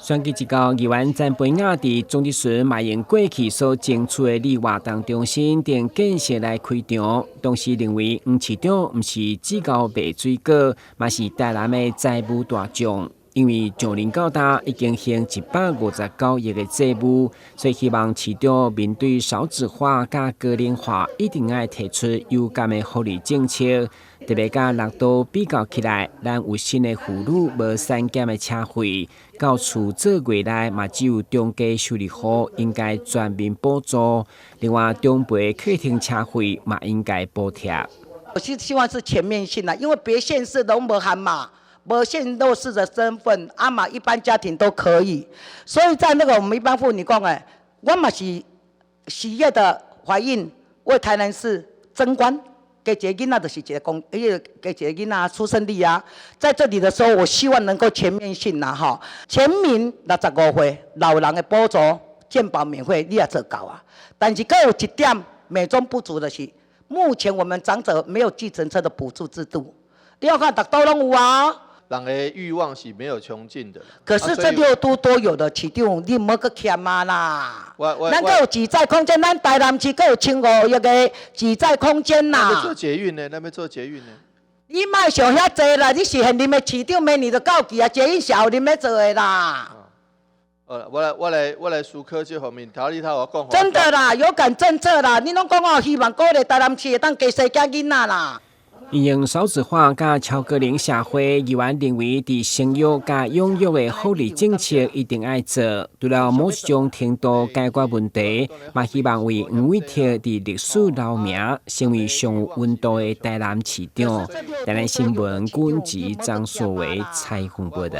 選舉一到，議員曾培雅佇莊德純嘛用過去所爭取的里活動中心等建設來開場，同時認為黃市長毋是只𠢕賣水果，嘛是台南的財務大將。因為上任到今已經還159億的債務，所以希望市長面對少子化佮高齡化，一定愛提出有感的福利政策。特別佮六都比較起來，咱有新的婦女無產檢的車費，到厝做月內嘛只有中低收入戶應該全面補助。另外，長輩客廳車費嘛應該補貼。我是希望是全面性的，因為別縣市攏無含嘛。無限弱勢的身份，啊嘛，一般家庭都可以。所以在那個我們一般婦女講，誒，我嘛是喜悅的懷孕，為台南市爭光，給一個囡仔就是一個公，伊個給一個囡仔出生率啊。在這裡的時候，我希望能夠全面性啦，哈，全民65歲老人的補助、健保免費，你也做到啊。但是閣有一點美中不足的是，目前我們長者沒有計程車的補助制度。你要看，逐都攏有啊。人的慾望是沒有窮盡的。可是這六都都有的，市長你莫閣欠啊啦。咱閣有自在空間，咱台南市閣有1500億的自在空間啦。咱欲做捷運呢？咱欲做捷運呢？你莫想遐濟啦！你是現任的市長，明年就到期啊，捷運是後任欲做的啦。好，我來思考這方面。頭你頭我講。真的啦，有感政策啦，你攏講哦，希望鼓勵台南市會當加生囝囡仔啦。因應少子化佮超高齡社會，議員認為佇生育佮養育的福利政策一定愛做。除了某一種程度解決問題，嘛希望為黃偉哲佇歷史留名，成為上有溫度的台南市長。台南新聞，軍籍張碩維採訪報道。